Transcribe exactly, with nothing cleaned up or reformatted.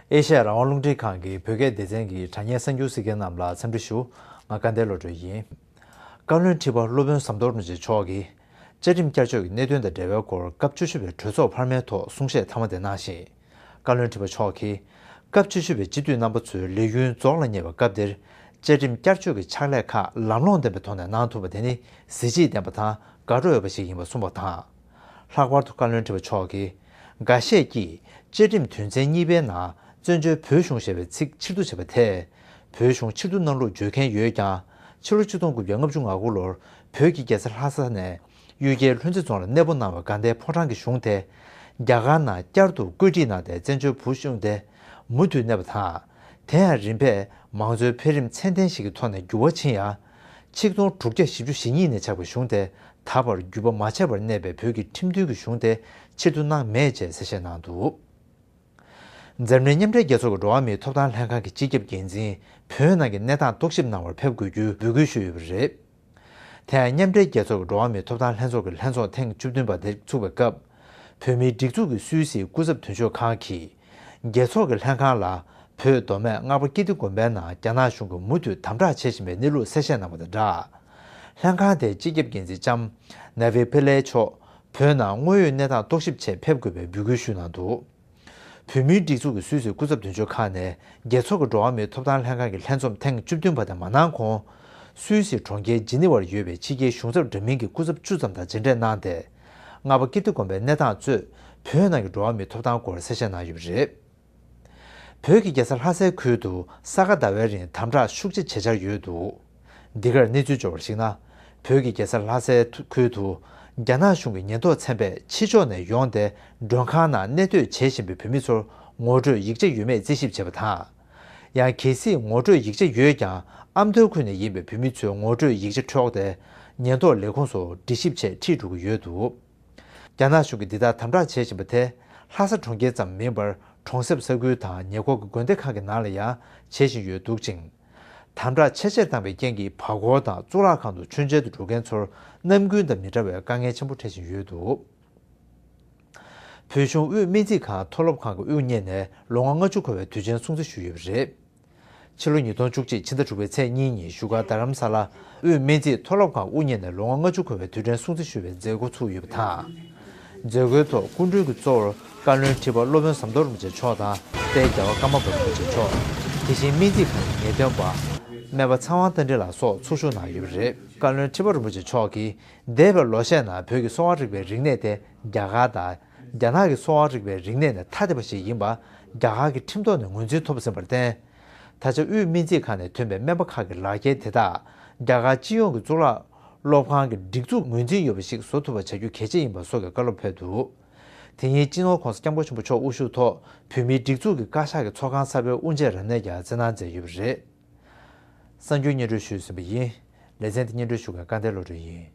ཨེ་ཤ་ཡ་རང་དབང་རླུང་འཕྲིན་ཁང་གི་བོད་སྐད་སྡེ་ཚན་གྱི་དྲ་བརྙན་གསར་འགྱུར་གཟིགས་མཁན་རྣམས་ལ་འཚམས་འདྲི་ཞུ། ང་སྐལ་ལྡན་བློ་གྲོས་ཡིན། བཀའ་བློན་ཁྲི་པ་སློབ་དཔོན་ཟམ་གདོང་རིན་པོ་ཆེ་མཆོག་གིས་བཅའ་ཁྲིམས་བསྐྱར་བཅོས་ཀྱི་གནད་དོན་དང་འབྲེལ་བའི་སྐོར་སྐབས་བཅུ་བཞི་པའི་གྲོས་ཚོགས་འཕར་མའི་ཐོག་གསུང་བཤད་མཐའ་མ་དེ་གནང་ཞིང་། བཀའ་བློན་ཁྲི་པ་མཆོག་གིས། སྐབས་བཅུ་བཞི་པའི་སྤྱི་འཐུས་རྣམ་པ་ཚོའི་ལས་ཡུན་རྫོགས་ལ་ཉེ་བའི་སྐབས་འདིར། བཅའ་ཁྲིམས་བསྐྱར་བཅོས་ཀྱི་ཕྱག་ལས་ཁག་ལམ་ལྷོང་ལྡན་པའི་ཐོག་ནས་གནང་ཐུབ་པ་དེ་ནི་གཟི་བརྗིད་ལྡན་པ་དང་དགའ་སྤྲོ་ཡོད་པ་ཞིག་ཡིན་པ་གསུངས་པ་དང་། ལྷག་པར་དུ་བཀའ་བློན་ཁྲི་པ་མཆོག་གིས། འགའ་ཤས་ཀྱིས་བཅའ་ཁྲིམས་དོན་ཚན་གཉིས་པའི་ནང་བཙན་བྱོལ་བོད་གཞུང་ཞེས་པའི་ཚིག་ཕྱིར་བསྡུ་བྱས་པ་དེས། བོད་གཞུང་ཕྱིར་བསྡུ་གནང་ལུགས་བརྗོད་མཁན་ཡོད་ཀྱང་། ཕྱི་ལོ་ཆིག་སྟོང་དགུ་བརྒྱ་ལྔ་བཅུ་ང་དགུ་ལོར་བོད་ཀྱི་རྒྱལ་ས་ལྷ་ས་ནས་གཡུལ་རྒྱལ་ལྷུན་རྩེ་རྫོང་ལ་གནས་སྤོ་གནང་བའི་དགའ་ལྡན་ཕོ་བྲང་གི་གཞུང་དེ། རྒྱ་གར་ནང་བསྐྱར་དུ་བཀོད་སྒྲིག་གནང་སྟེ་བཙན་བྱོལ་བོད་གཞུང་དེ་མུ་མཐུད་གནས་པ་དང་། དེ་ཡང་རིམ་པས་མང་གཙོའི་འཕེལ་རིམ་ཚད་ལྡན་ཞིག་གི་ཐོག་ནས་འགྱུར་བ་ཕྱིན་ཡང་། ཆིག་སྟོང་དྲུག་བརྒྱ་བཞི་བཅུ་ཞེ་གཉིས་ནས་ཆགས་པའི་གཞུང་དེ་ད་བར་འགྱུར་བ་མ་ཆད་པར་གནས་པའི་བོད་ཀྱི་ཁྲིམས་མཐུན་གྱི་གཞུང་དེ་ཕྱིར་བསྡུ་གནང་མེད་ཅེས་གསལ་བཤད་གནང་འདུག། འཛམ་གླིང་མཉམ་འབྲེལ་རྒྱལ་ཚོགས་ཀྱི་འགྲོ་བ་མིའི་ཐོབ་ཐང་ལྷན་ཁང་གི་སྤྱི་ཁྱབ་འགན་འཛིན་བོད་ནང་གི་གནས་སྟངས་རྟོག་ཞིབ་གནང་བར་ཕེབས་དགོས་རྒྱུའི་འབོད་སྐུལ་ཞུས་ཡོད་པ་རེད། དེ་ཡང་མཉམ་འབྲེལ་རྒྱལ་ཚོགས་ཀྱི་འགྲོ་བ་མིའི་ཐོབ་ཐང་ལྷན་ཚོགས་ཀྱི་ལྷན་ཚོགས་ཐེངས་བཅུ་བདུན་པ་དེ་ཚུགས་པའི་སྐབས། བོད་མིའི་སྒྲིག་འཛུགས་ཀྱི་སུད་སིའི་སྐུ་ཚབ་དོན་གཅོད་ཁང་གིས། རྒྱལ་ཚོགས་ཀྱི་ལྷན་ཁང་ལ་བོད་མདོ་སྨད་རྔ་པ་ཀིརྟི་དགོན་པའི་ནང་རྒྱ་ནག་གཞུང་གིས་མུ་མཐུད་དམ་དྲག་བྱེད་བཞིན་པའི་གནས་ལུགས་གསལ་བཤད་གནང་བ་དང་སྦྲགས། ལྷན་ཁང་དེའི་སྤྱི་ཁྱབ་འགན་འཛིན་ལྕམ་ནེ་ཝི་ཕི་ལེ་མཆོག་བོད་ནང་དངོས་ཡོད་གནས་སྟངས་རྟོག་ཞིབ་ཆེད་ཕེབས་དགོས་པའི་འབོད་སྐུལ་ཞུས་གནང་འདུག། བོད་མིའི་སྒྲིག་འཛུགས་ཀྱི་སུད་སིའི་སྐུ་ཚབ་དོན་གཅོད་ཁང་ནས་རྒྱལ་ཚོགས་ཀྱི་འགྲོ་བ་མིའི་ཐོབ་ཐང་ལྷན་ཁང་གི་ལྷན་འཛོམས་ཐེངས་བཅུ་བདུན་པ་དེ་མ་གནང་གོང་། སུད་སིའི་གྲོང་ཁྱེར་ཇི་ནི་ཝར་ཡོད་པའི་ཕྱི་རྒྱལ་གཞུང་ཚབ་འདྲ་མིན་གྱི་སྐུ་ཚབ་བཅུ་ཙམ་དང་མཇལ་འཕྲད་གནང་སྟེ། རྔ་པ་ཀིརྟི་དགོན་པའི་གནས་སྟངས་གཙོས་བོད་ནང་གི་འགྲོ་བ་མིའི་ཐོབ་ཐང་སྐོར་གསལ་བཤད་གནང་ཡོད་པ་རེད། བོད་ཀྱི་རྒྱལ་ས་ལྷ་སའི་ཁུལ་དུ་ས་ག་ཟླ་བའི་རིང་དམ་དྲག་ཤུགས་ཆེ་བྱེད་འཆར་ཡོད་འདུག། འདི་གར་གནས་ཚུལ་འབྱོར་བར་གཞིགས་ན། བོད་ཀྱི་རྒྱལ་ས་ལྷ་སའི་ཁུལ་དུ་རྒྱ་ནག་གཞུང་གི་ཉེན་རྟོག་ཚན་པས་ཕྱི་ཕྱོགས་ནས་ཡོང་སྟེ་མགྲོན་ཁང་ནང་གནས་སྡོད་བྱེད་བཞིན་པའི་བོད་མི་ཚོར་ངོ་སྤྲོད་ཡིག་ཆ་ཡོད་མེད་རྩིས་ཞིབ་བྱས་པ་དང་། ཡང་གལ་སྲིད་ངོ་སྤྲོད་ཡིག་ཆ་ཡོད་ཀྱང་ཨ་མདོའི་ཁུལ་ནས་ཡིན་པའི་བོད་མི་ཚོའི་ངོ་སྤྲོད་ཡིག་ཆ་འཕྲོག་སྟེ་ཉེན་རྟོག་ལས་ཁུངས་སུ་འདྲི་ཞིབ་ཆེད་ཁྲིད་འགྲོ་གི་ཡོད་འདུག། རྒྱ་ནག་གཞུང་གིས་འདི་ལྟར་དམ་དྲག་བྱེད་བཞིན་པ་དེ་ལྷ་ས་གྲོང་ཁྱེར་ཙམ་མིན་པར་གྲོང་གསེབ་ས་ཁུལ་དང་ཉེ་འཁོར་གྱི་དགོན་སྡེ་ཁག་གི་ནང་ལ་ཡང་བྱེད་བཞིན་ཡོད་འདུག་ཅིང་། དམ་དྲག་ཆེས་ཆེར་བཏང་བའི་རྐྱེན་གྱིས་བར་སྐོར་དང་གཙུག་ལག་ཁང་དུ་མཆོད་མཇལ་དུ་འགྲོ་མཁན་ཚོར་ནམ་རྒྱུན་དང་མི་འདྲ་བའི་དཀའ་ངལ་ཆེན་པོ་འཕྲད་བཞིན་ཡོད་འདུག། བོད་གཞུང་དབུས་སྨན་རྩིས་ཁང་མཐོ་སློབ་ཁང་གི་དབུ་བརྙེས་ནས་ལོ་ངོ་ལྔ་བཅུ་འཁོར་བའི་དུས་ཆེན་སྲུང་བརྩི་ཞུས་ཡོད་པ་རེད། ཕྱི་ལོ་ཉིས་སྟོང་བཅུ་གཅིག་ཕྱི་ཟླ་དྲུག་པའི་ཚེས་གཉིས་ཉིན་བཞུགས་སྒར་རྡ་རམ་ས་ལ་དབུས་སྨན་རྩིས་མཐོ་སློབ་ཁང་དབུ་བརྙེས་ནས་ལོ་ངོ་ལྔ་བཅུ་འཁོར་བའི་དུས་དྲན་སྲུང་བརྩི་ཞུ་བའི་མཛད་སྒོ་ཚུགས་ཡོད་པ་དང་། མཛད་སྒོའི་ཐོག་སྐུ་མགྲོན་གྱི་གཙོ་བོར་བཀའ་བློན་ཁྲི་པ་སློབ་དཔོན་ཟམ་གདོང་རིན་པོ་ཆེ་མཆོག་དང་དཔལ་རྒྱལ་བ་ཀརྨ་པ་རིན་པོ་ཆེ་མཆོག། དེ་བཞིན་སྨན་རྩིས་ཁང་གི་ངེས་སྟོན་པ་སྨན་པ་ཚེ་དབང་རྟ་མགྲིན་ལགས་སོགས་ཚོགས་ཞུགས་གནང་ཡོད་པ་རེད། བཀའ་བློན་ཁྲི་པ་རིན་པོ་ཆེ་མཆོག་གིས་འདས་པའི་ལོ་ཤས་ནང་བོད་ཀྱི་གསོ་བ་རིག་པའི་རིག་གནས་དེ་རྒྱ་གར་དང་། རྒྱ་ནག་གི་གསོ་བ་རིག་པའི་རིག་གནས་ནས་ཐ་དད་པ་ཞིག་ཡིན་པ་རྒྱ་གར་གྱི་ཁྲིམས་ཐོག་ནས་ངོས་འཛིན་ཐོབ་ཟིན་པར་བརྟེན། ད་ཆ་དབུས་སྨན་རྩིས་ཁང་ནས་ཐོན་པའི་སྨན་པ་ཁག་གི་ལག་འཁྱེར་དེ་དག་རྒྱ་གར་སྤྱི་ཡོངས་ཀྱི་གཙུག་ལག་སློབ་ཁང་གི་སྒྲིག་འཛུགས་ངོས་འཛིན་ཡོད་པ་ཞིག་བཟོ་ཐུབ་པ་བྱ་རྒྱུ་གལ་ཆེ་ཡིན་པ་སོགས་ཀྱི་བཀའ་སློབ་ཕེབས་འདུག། དེ་ཉིན་སྤྱི་ནོར་༸གོང་ས་༸སྐྱབས་མགོན་ཆེན་པོ་མཆོག་དབུ་བཞུགས་ཐོག་བོད་མིའི་སྒྲིག་འཛུགས་ཀྱི་བཀའ་ཤག་གི་ཚོགས་ཁང་གསར་པའི་དབུ་འབྱེད་རབ་གནས་ཀྱང་མཛད་གནང་མཛད་ཡོད་པ་རེད། གསར་འགྱུར་སྙན་སྒྲོན་ཞུས་ཟིན་པ་ཡིན། ལེ་ཚན་འདི་སྙན་སྒྲོན་ཞུ་མཁན་སྐལ་ལྡན་བློ་གྲོས་ཡིན།